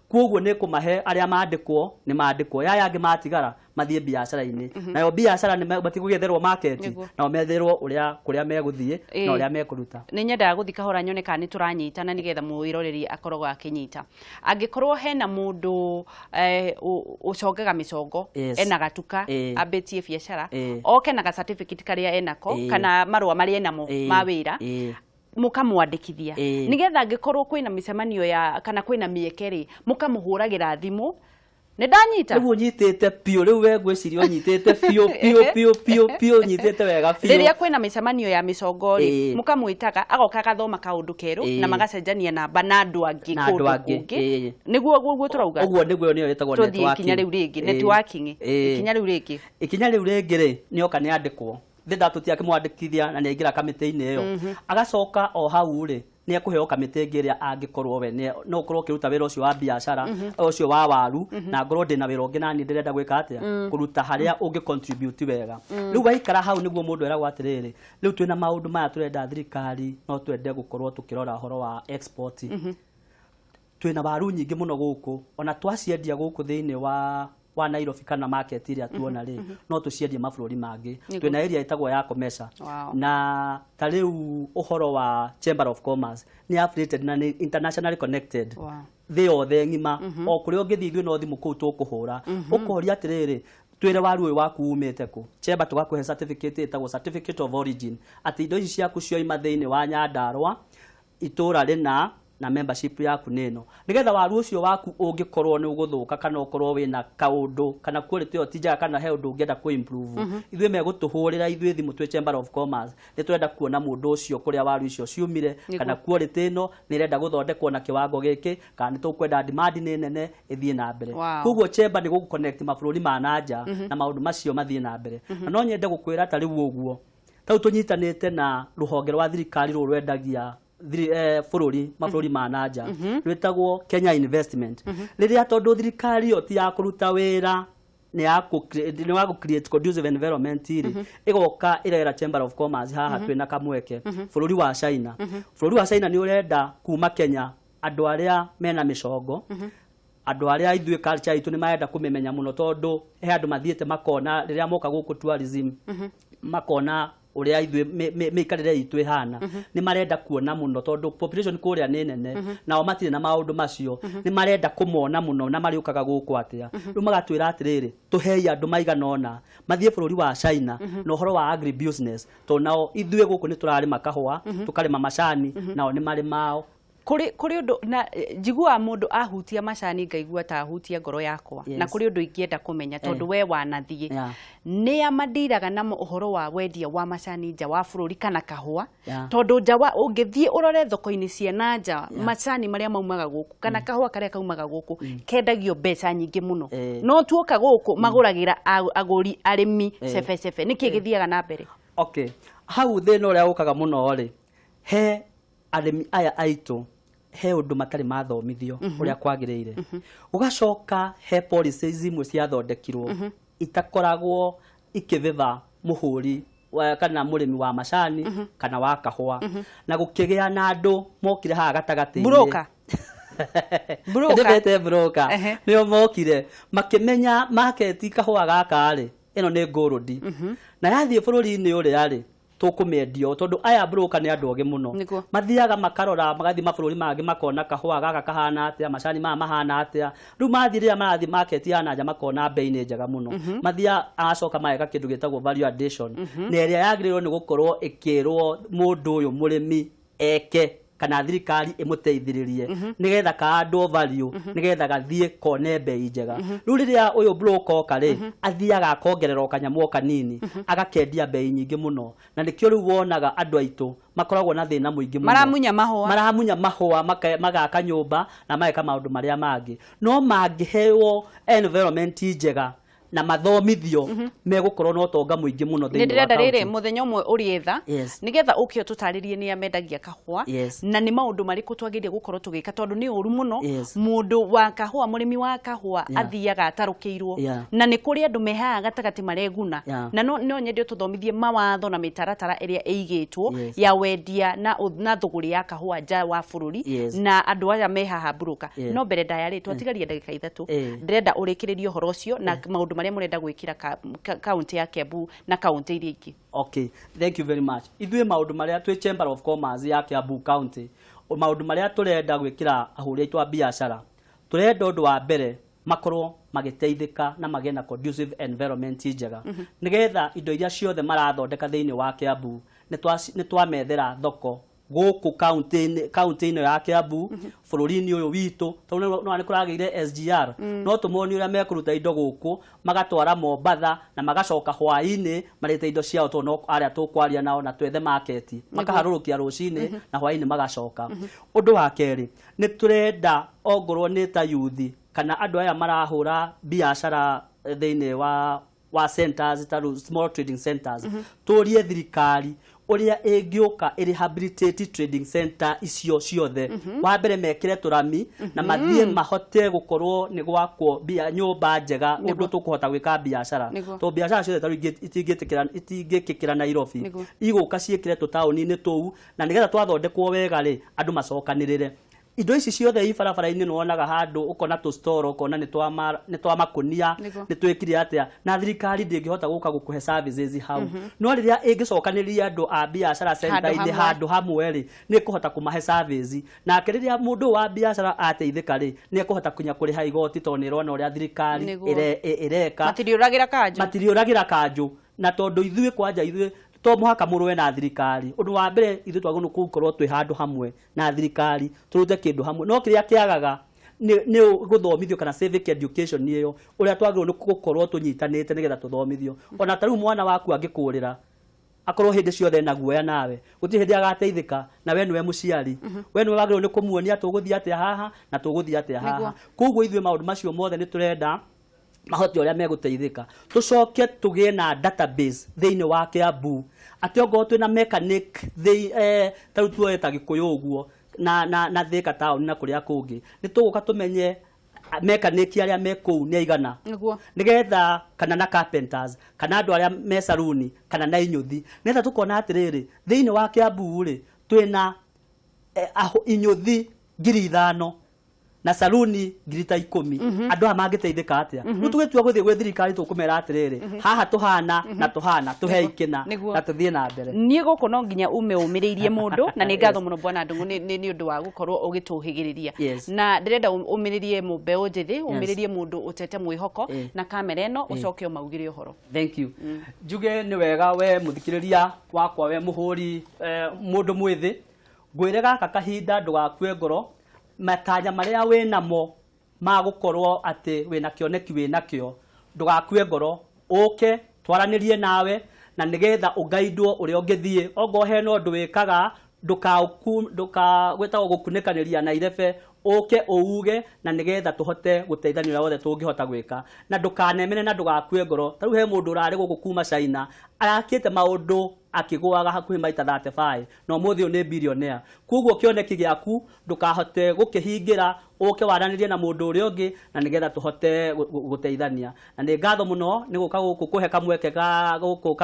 Koguo nĩ kũmahe arĩa mandĩkwo nĩ mandĩkwo, yaya angĩ matigara mathiĩ biacara-inĩ. Nayo biacara nĩ matigũgĩetherwo market, nao metherwo ũrĩa kũrĩa megũthiĩ na ũrĩa mekũruta. Nĩ nyendaga gũthiĩ kahora nyone kana nĩ tũranyitana, nĩgetha mwĩroreri akoragwo akĩnyita. Angĩkorwo hena mũndũ ũcongaga mĩcongo, ena gatuka, ambĩtie biacara, oke na ga certificate karĩa enako kana marũa marĩa enamo ma wĩra, mũkamwandĩkithia, nĩgetha angĩkorwo kwĩna mĩcemanio ya kana kwĩna mĩeke rĩ, mũkamũhũragĩra thimũ. Nĩ ndanyita? Rĩu ũnyitĩte biũ. Rĩu we ngwĩciria ũnyitĩte biũ biũ biũ biũ biũ, ũnyitĩte wega biũ. Rĩrĩa kwĩna mĩcemanio ya mĩcongo rĩ, mũkamwĩtaga agoka agathoma kaũndũ kerũ, na magacenjania namba na andũ angĩ Na andũ kũndũ angĩ, kũngĩ. Nĩguo guo tũrauga. Ũguo nĩguo, nĩyo ĩtagwo Tũthiĩ networking. ikinya rĩu rĩngĩ, networking. Ikinya rĩu rĩngĩ. Ikinya rĩu rĩngĩ rĩ, nĩ oka nĩ andĩkwo thĩ tũtia kĩmwandĩkithia na nĩ aingĩra kamĩtĩ-inĩ ĩyo. Agacoka o hau rĩ, nĩ ekũheo kamĩtĩ ĩngĩ ĩrĩa angĩkorwo we no ũkorwo ũkĩruta wĩra ũcio wa biacara ũcio wa waru, na ngorwo ndĩna wĩra ũngĩ naniĩ ndĩrenda gwĩka atĩa, kũruta harĩa ũngĩ contribute wega. Rĩu waikara hau nĩguo mũndũ eragwo atĩrĩrĩ, rĩu twĩna maũndũ maya tũrenda thirikari, no twende gũkorwo tũkĩrora ũhoro wa export. Twĩna waru nyingĩ mũno gũkũ, ona twaciendia gũkũ thĩinĩ wa Nairobi kana market ĩrĩa tuona rĩ, no tũciendie mabũrũri mangĩ. Twĩna area ĩtagwo ya Comesa, na ta rĩu ũhoro wa Chamber of Commerce nĩ affiliated na nĩ internationally connected thĩ yothe ng'ima. O kũrĩa ũngĩthiĩ, ithuĩ no thimũ kũu tũkũhũra, ũkoria atĩrĩrĩ, twĩre waru ũyũ waku umĩte kũ. Chamber tũgakũhe certificate ĩtagwo certificate of origin, atĩ indo ici ciaku cioima thĩinĩ wa Nyandarua. itũra rĩna na membership yaku nĩ ĩno, nĩgetha waru ũcio waku ũngĩkorwo nĩ ũgũthũka kana ũkorwo wĩna kaũndũ kana quality ĩyo ti njega kana he ũndũ ũngĩenda kũ improve, ithuĩ megũtũhũrĩra ithuĩ thimũ twĩ Chamber of Commerce, nĩ tũrenda kuona mũndũ ũcio kũrĩa waru icio ciumire, kana quality ĩno nĩ ĩrenda gũthondekwo na kĩwango gĩkĩ, kana nĩ tũkwenda demand nĩ nene ĩthiĩ na mbere. Koguo chamber nĩ gũkũ connect mabũrũri ma na nja na maũndũ macio mathiĩ na mbere. Na no nyende gũkwĩra ta rĩu ũguo, tau tũnyitanĩte na rũhonge rwa thirikari rũrũ rwendagia bũrũri mabũrũri ma na nja, rwĩtagwo Kenya Investment. Rĩrĩa tondũ thirikari ĩyo ti ya kũruta wĩra, nĩ ya kũ create conducive environment rĩ, ĩgoka ĩrera Chamber of Commerce haha twĩna kamweke bũrũri wa China. Bũrũri wa China nĩ ũrenda kuma Kenya andũ arĩa mena mĩcongo, andũ arĩa ithuĩ culture itũ nĩ marenda kũmĩmenya mũno, tondũ he andũ mathiĩte makona rĩrĩa moka gũkũ tourism, makona ũrĩa ithuĩ mĩikarĩre itũ ĩhana, nĩ marenda kuona mũno tondũ population kũrĩa nĩ nene, nao matirĩ na maũndũ macio, nĩ marenda kũmona mũno na marĩũkaga gũkũ atĩa. Rĩu magatwĩra atĩrĩrĩ, tũhei andũ maigana ũna mathiĩ bũrũri wa China na ũhoro wa agri business, tondũ nao ithuĩ gũkũ nĩ tũrarĩma kahũa, tũkarĩma macani, nao nĩ marĩ mao. Kũrĩ ũndũ na njiguaga mũndũ ahutia macani ngaigua ta ahutia ngoro yakwa, na kũrĩ ũndũ ingĩenda kũmenya tondũ we wanathiĩ, nĩa mandiraga namo ũhoro wa wendia wa macani nja wa bũrũri kana kahũa, tondũ nja wa ũngĩthiĩ ũrore thoko-inĩ cia na nja, macani marĩa maumaga gũkũ kana kahũa karĩa kaumaga gũkũ kendagio mbeca nyingĩ mũno, no tuoka gũkũ magũragĩra agũri arĩmi cebe cebe. Nĩkĩ gĩthiaga na mbere? Okay, hau thĩna ũrĩa ũkaga mũno rĩ, he arĩmi aya aitũ he ũndũ matarĩ mathomithio ũrĩa kwagĩrĩire. Ũgacoka he policies imwe ciathondekirwo itakoragwo ikĩvĩva mũhũri kana mũrĩmi wa macani kana wa kahũa, na gũkĩgĩa na andũ mokire haha gatagatĩ-inĩ. Broker. Ndĩmete broker. Nĩo mokire makĩmenya market kahũa gaka rĩ, ĩno nĩ gold, na yathiĩ bũrũri-inĩ ũrĩa rĩ tũkũmendio, tondũ aya broker nĩ andũ ogĩ mũno, mathiaga makarora, magathiĩ mabũrũri mangĩ makona kahũa gaka kahana atĩa, macani maya mahana atĩa. Rĩu mathiĩ rĩrĩa marathiĩ market ya na nja makona bei nĩ njega mũno, mathiaga agacoka mageka kĩndũ gĩtagwo value addition, na ĩrĩa yagĩrĩirwo nĩ gũkorwo ĩkĩrwo mũndũ ũyũ mũrĩmi eke kana thirikari ĩmũteithĩrĩrie nĩgetha kaandwo value, nĩgetha gathiĩ kone bei njega. Rĩu rĩrĩa ũyũ broker oka rĩ, athiaga akongerera o kanyamũ o kanini, agakendia bei nyingĩ mũno, na nĩkĩo rĩu wonaga andũ aitũ makoragwo na thĩna mũingĩ mũno, maramunya mahũa, magaka nyũmba na mageka maũndũ marĩa mangĩ. No mangĩheo environment njega na mathomithio, megũkorwo na ũtonga mũingĩ mũno thĩinĩ wa Nĩndĩrenda rĩrĩ mũthenya ũmwe ũrĩetha nĩgetha ũke ũtũtarĩrie nĩa mendagia kahũa na nĩ maũndũ marĩkũ twagĩrĩire gũkorwo tũgĩka, tondũ nĩ ũru mũno mũndũ wa kahũa, mũrĩmi wa kahũa athiaga atarũkĩirwo, na nĩ kũrĩ andũ mehaga gatagatĩ mareguna, na no nyende ũtũthomithie mawatho na mĩtaratara ĩrĩa ĩigĩtwo ya wendia na thũgũrĩ ya kahũa nja wa bũrũri na andũ aya me haha broker. No mbere ndaya rĩ, twatigaria ndagĩka 3, ndĩrenda ũrĩkĩrĩrie ũhoro ũcio na maũndũ marĩa mũrenda gwĩkĩra kaunti ya Kiambu na kaunti iria ingĩ. Okay, thank you very much. Ithuĩ maũndũ marĩa twĩ Chamber of Commerce ya Kiambu County, maũndũ marĩa tũrenda gwĩkĩra ahũri aitũ a biacara, tũrenda ũndũ wa mbere makorwo magĩteithĩka na magĩe na conducive environment njega, nĩgetha indo iria ciothe marathondeka thĩinĩ wa Kiambu nĩ twamethera thoko gũkũ kaunti-inĩ ya Kiambu, bũrũri-inĩ ũyũ witũ, tondũ no nĩ kũragĩire SGR, no tũmoni ũrĩa mekũruta indo gũkũ magatwara Mombatha na magacoka hwaĩ-inĩ marĩte indo ciao, tondũ no arĩa tũkwaria nao na twethe market, makaharũrũkia rũcinĩ na hwaĩ-inĩ magacoka. Ũndũ wa kerĩ, nĩ tũrenda ongorwo nĩ ta youth kana andũ aya marahũra biacara thĩinĩ wa centers ta small trading centers, tũrie thirikari ũrĩa ĩngĩũka ĩrehabilitate trading center icio ciothe. Wa mbere mekĩre tũrami na mathiĩ mahote gũkorwo nĩ gwakwo nyũmba njega ũndũ tũkũhota gwĩka biacara, tondũ biacara ciothe ta rĩu itingĩkĩkĩra Nairobi, igũka ciĩkĩre tũtaũni-inĩ tũu, na nĩgetha twathondekwo wega rĩ, andũ macokanĩrĩre. Indo ici ciothe i barabara-inĩ nĩwonaga handũ ũkona tũstoro, ũkona nĩ twa makũnia, nĩ twĩkire atĩa, na thirikari ndĩngĩhota gũka gũkũhe services hau. No rĩrĩa ĩngĩcokanĩrĩria andũ a biacara center-inĩ handũ hamwe rĩ, nĩ ĩkũhota kũmahe service. Nake rĩrĩa mũndũ wa biacara ateithĩka rĩ, nĩ ekũhota kinya kũrĩha igoti, tondũ nĩ ĩrona ũrĩa thirikari ĩreka. Matiriũragĩra kanjũ. Matiriũragĩra kanjũ. Na tondũ ithuĩ kwanja ithuĩ To mũhaka mũrũe na thirikari. Ũndũ wa mbere ithuĩ twagĩrĩirwo gũkorwo twĩ handũ hamwe na thirikari, tũrute kĩndũ hamwe. No kĩrĩa kĩagaga nĩ gũthomithio kana civic education ĩyo, ũrĩa twagĩrĩirwo nĩ gũkorwo tũnyitanĩte nĩgetha tũthomithio. Ona ta rĩu mwana waku angĩkũrĩra, akorwo hĩndĩ ciothe ena guoya nawe, gũtirĩ hĩndĩ agateithĩka, na we nĩwe mũciari. We nĩwe wagĩrĩirwo nĩ kũmuonia tũgũthiĩ atĩa haha na tũgũthiĩ atĩa haha. Koguo ithuĩ maũndũ macio mothe nĩ tũrenda mahote ũrĩa megũteithĩka. Tũcoke tũgĩe na database thĩinĩ wa Kiambu, atĩ ongorwo twĩna mechanic ta rĩu tuoye ta Gĩkũyũ ũguo na Thika town na kũrĩa kũngĩ, nĩ tũgũka tũmenye mechanic arĩa me kũu nĩ aigana, nĩgetha kana na carpenters kana andũ arĩa me saruni kana na inyũthi, nĩgetha tũkona atĩrĩrĩ, thĩinĩ wa Kiambu rĩ twĩna inyũthi 5,000 na saruni 10,000. Andũ aya mangĩteithĩka atĩa? Rĩu tũgĩtua gũthiĩ gwĩ thirikari tũkũmera atĩrĩrĩ, haha tũhana na tũhana, tũhe ikĩna na tũthiĩ na mbere. Niĩ gũkũ no nginya ume ũmĩrĩirie mũndũ, na nĩ ngatho mũno Bwana Ndung'u nĩ ũndũ wa gũkorwo ũgĩtũhĩgĩrĩria. Na ndĩrenda ũmĩrĩrie mbeũ njĩthĩ, ũmĩrĩrie mũndũ ũtete mwĩhoko na kamera ĩno, ũcoke ũmaugĩre ũhoro. Thank you. Njuge nĩ wega we mũthikĩrĩria wakwa, we mũhũri mũndũ mwĩthĩ, ngwĩre gaka kahinda ndũgakue ngoro. Matanya marĩa wĩnamo ma gũkorwo atĩ wĩna kĩoneki wĩnakĩo, ndũgakue ngoro, ũke twaranĩrie nawe na nĩgetha ũgaidwo ũrĩa ũngĩthiĩ. Ongorwo hena ũndũ wĩkaga, ndũka gwĩtagwo gũkunĩkanĩria na irebe, ũke ũuge na nĩgetha tũhote gũteithania ũrĩa wothe tũngĩhota gwĩka, na ndũkanemene na ndũgakue ngoro. Ta rĩu he mũndũ ũrarĩ gũkũ kuma China, arakĩte maũndũ akĩgũaga hakuhĩ maita 35, na ũmũthĩ ũyũ nĩ billionaire. Koguo kĩoneki gĩaku ndũkahote gũkĩhingĩra, ũke waranĩrie na mũndũ ũrĩa ũngĩ na nĩgetha tũhote gũteithania. Na nĩ ngatho mũno nĩ gũka gũkũ kũhe kamweke ga gũkũ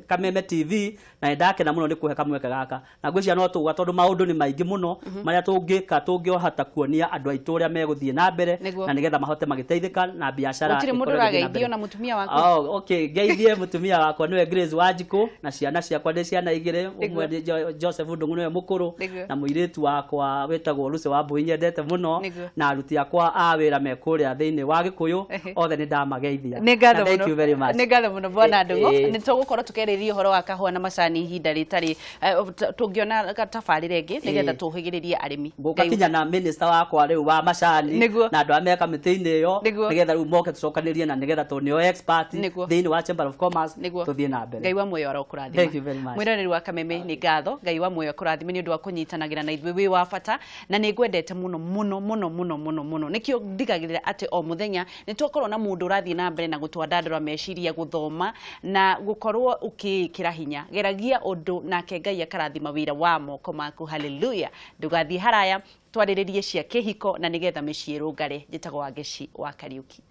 Kameme TV, na nĩ ndakena mũno nĩ kũhe kamweke gaka, na ngwĩciria no tũga tondũ maũndũ nĩ maingĩ mũno marĩa tũngĩka, tũngĩhota kuonia andũ aitũ ũrĩa megũthiĩ na mbere na nĩgetha mahote magĩteithĩka na biacara. Gũtirĩ mũndũ ĩkorwo ĩgĩthiĩ na ũrageithio mbere. Na mũtumia waku? Oh, okay, ngeithie mũtumia wakwa nĩwe Grace Wanjikũ, na ciana ciakwa nĩ ciana igĩrĩ, ũmwe nĩ Joseph Ndung'u nĩwe mũkũrũ, na mũirĩtu wakwa wĩtagwo Lucy Wambui nyendete mũno, na aruti akwa a wĩra me kũrĩa thĩinĩ wa Gĩkũyũ, othe nĩ ndamageithia. Nĩ ngatho Na thank mũno. you very much. Nĩ ngatho mũno Bwana Ndung'u. Nĩ tũgũkorwo tũkĩarĩrĩria ũhoro wa kahũa na macani ihinda rĩtarĩ tũngĩona tabarĩra ĩngĩ nĩgetha tũhĩgĩrĩrie arĩmi. Ngũka kinya na minister wakwa rĩu wa macani na andũ arĩa me kamĩtĩ-inĩ ĩyo, nĩgetha rĩu moke tũcokanĩrie na nĩgetha tondũ nĩo expert thĩinĩ wa Chamber of Commerce, tũthiĩ na mbere. Ngai wa muoyo arokũrathima. Thank you very much. Mwĩroreri wa Kameme, nĩ ngatho. Ngai wa muoyo akũrathime nĩ ũndũ wa kũnyitanagĩra na ithuĩ. Wĩ wa bata na nĩ ngwendete mũno mũno mũno mũno mũno mũno. Nĩkĩo ndigagĩrĩra atĩ o mũthenya nĩ twakorwo na mũndũ ũrathiĩ na mbere na gũtwandandũra meciria, gũthoma na gũkorwo ũkĩĩkĩra hinya. Geragia ũndũ nake Ngai akarathima wĩra wa moko maku. Haleluya. Ndũgathiĩ haraya, twarĩrĩrie cia kĩhiko na nĩgetha mĩciĩ ĩrũngare. Njĩtagwo Wangeci wa Kariuki.